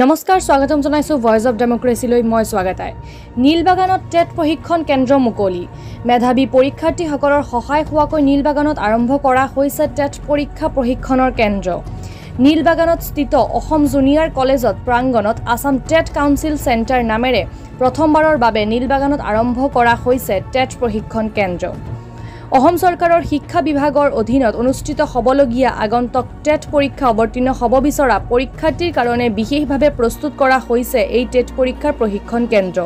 নমস্কাৰ, স্বাগতম জনাইছোঁ ভইচ অফ ডেম'ক্ৰেচিলৈ। মই স্বাগতাই। নীলবাগানত টেট প্ৰশিক্ষণ কেন্দ্ৰ মুকলি। মেধাৱী পৰীক্ষাৰ্থীসকলৰ সহায় হোৱাকৈ নীলবাগানত আৰম্ভ কৰা হৈছে টেট পৰীক্ষা প্ৰশিক্ষণৰ কেন্দ্ৰ। নীলবাগানত স্থিত অসম জুনিয়ৰ কলেজত প্ৰাংগণত আছাম টেট কাউন্সিল চেণ্টাৰ নামেৰে প্ৰথমবাৰৰ বাবে নীলবাগানত আৰম্ভ কৰা হৈছে টেট প্ৰশিক্ষণ কেন্দ্ৰ। অসম চৰকাৰৰ শিক্ষা বিভাগৰ অধীনত অনুষ্ঠিত হ'বলগীয়া আগন্তুক টেট পৰীক্ষা অৱতীৰ্ণ হ'ব বিচৰা পৰীক্ষাৰ্থীৰ কাৰণে বিশেষভাৱে প্ৰস্তুত কৰা হৈছে এই টেট পৰীক্ষাৰ প্ৰশিক্ষণ কেন্দ্ৰ।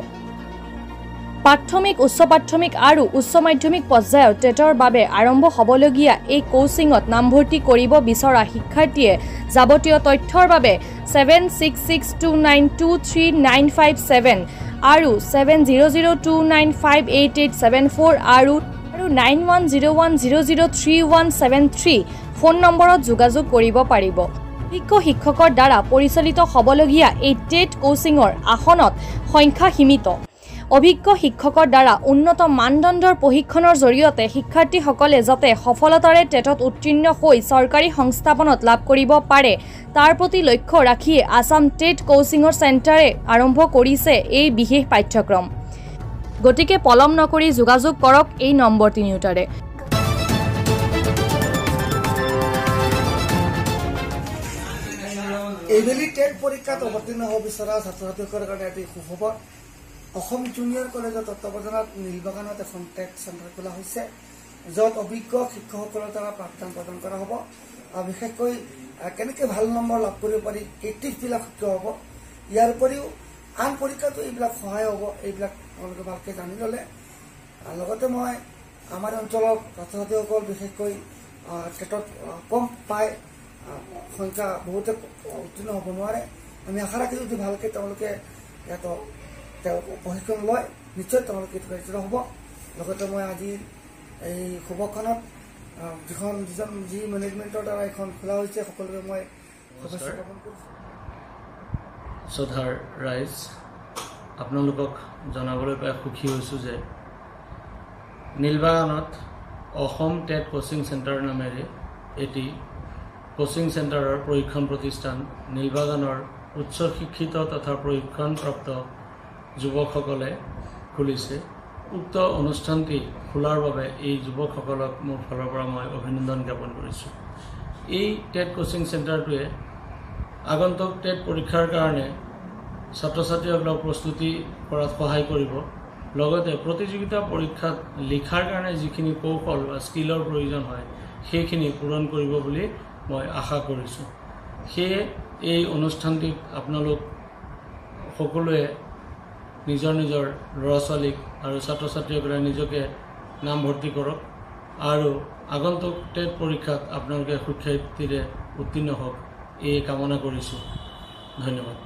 প্ৰাথমিক, উচ্চ প্ৰাথমিক আৰু উচ্চ মাধ্যমিক পৰ্যায়ত টেটৰ বাবে আৰম্ভ হ'বলগীয়া এই কোচিঙত নামভৰ্তি কৰিব বিচৰা শিক্ষাৰ্থীয়ে যাৱতীয় তথ্যৰ বাবে 7662923957 আৰু 7002958874 আৰু 9101003173 ফোন নম্বৰত যোগাযোগ কৰিব পাৰিব। অভিজ্ঞ শিক্ষকৰ দ্বাৰা পৰিচালিত হ'বলগীয়া এই টেট কোচিঙৰ আসনত সংখ্যা সীমিত। অভিজ্ঞ শিক্ষকৰ দ্বাৰা উন্নত মানদণ্ডৰ প্ৰশিক্ষণৰ জৰিয়তে শিক্ষাৰ্থীসকলে যাতে সফলতাৰে টেটত উত্তীৰ্ণ হৈ চৰকাৰী সংস্থাপনত লাভ কৰিব পাৰে তাৰ প্ৰতি লক্ষ্য ৰাখিয়ে আছাম টেট কোচিঙৰ চেণ্টাৰে আৰম্ভ কৰিছে এই বিশেষ পাঠ্যক্ৰম। গতিকে পলম নকৰি যোগাযোগ কৰক এই নম্বৰ তিনিওটাৰে। এইবেলি টেট পৰীক্ষাত অৱতীৰ্ণ হ'ব বিচৰা ছাত্ৰ ছাত্ৰীসকলৰ কাৰণে এটি সুখবৰ। অসম জুনিয়ৰ কলেজৰ তত্বাৱধানত নীলবাগানত এখন টেট চেণ্টাৰ খোলা হৈছে, য'ত অভিজ্ঞ শিক্ষকসকলৰ দ্বাৰা পাঠদান প্ৰদান কৰা হ'ব। আৰু বিশেষকৈ কেনেকৈ ভাল নম্বৰ লাভ কৰিব পাৰি এই টিপছবিলাক শিকোৱা হ'ব। ইয়াৰ উপৰিও আন পৰীক্ষাতো এইবিলাক সহায় হ'ব, এইবিলাক তেওঁলোকে ভালকৈ জানি ল'লে। লগতে মই আমাৰ অঞ্চলৰ ছাত্ৰ ছাত্ৰীসকল বিশেষকৈ টেটত কম পায়, সংখ্যা বহুতে উত্তীৰ্ণ হ'ব নোৱাৰে। আমি আশা ৰাখিছোঁ যদি ভালকৈ তেওঁলোকে ইয়াত তেওঁ প্ৰশিক্ষণ লয়, নিশ্চয় তেওঁলোকে কৃতকাৰ্য হ'ব। লগতে মই আজিৰ এই শুভক্ষণত যিখন যিজন যি মেনেজমেণ্টৰ দ্বাৰা এইখন খোলা হৈছে সকলোকে মই শুভেচ্ছা জ্ঞাপন কৰিছোঁ। শ্ৰদ্ধাৰ ৰাইজ, আপোনালোকক জনাবলৈ পাই সুখী হৈছোঁ যে নীলবাগানত অসম টেট কোচিং চেণ্টাৰ নামেৰে এটি কোচিং চেণ্টাৰৰ প্ৰশিক্ষণ প্ৰতিষ্ঠান নীলবাগানৰ উচ্চ শিক্ষিত তথা প্ৰশিক্ষণপ্ৰাপ্ত যুৱকসকলে খুলিছে। উক্ত অনুষ্ঠানটি খোলাৰ বাবে এই যুৱকসকলক মোৰ ফালৰ পৰা মই অভিনন্দন জ্ঞাপন কৰিছোঁ। এই টেট কোচিং চেণ্টাৰটোৱে আগন্তুক টেট পৰীক্ষাৰ কাৰণে ছাত্ৰ ছাত্ৰীসকলক প্ৰস্তুতি কৰাত সহায় কৰিব। লগতে প্ৰতিযোগিতা পৰীক্ষাত লিখাৰ কাৰণে যিখিনি কৌশল বা স্কিলৰ প্ৰয়োজন হয় সেইখিনি পূৰণ কৰিব বুলি মই আশা কৰিছোঁ। সেয়ে এই অনুষ্ঠানটিত আপোনালোক সকলোৱে নিজৰ নিজৰ ল'ৰা ছোৱালীক আৰু ছাত্ৰ ছাত্ৰীসকলে নিজকে নামভৰ্তি কৰক আৰু আগন্তুক টেট পৰীক্ষাত আপোনালোকে সুখ্যাতিৰে উত্তীৰ্ণ হওক এই কামনা কৰিছোঁ। ধন্যবাদ।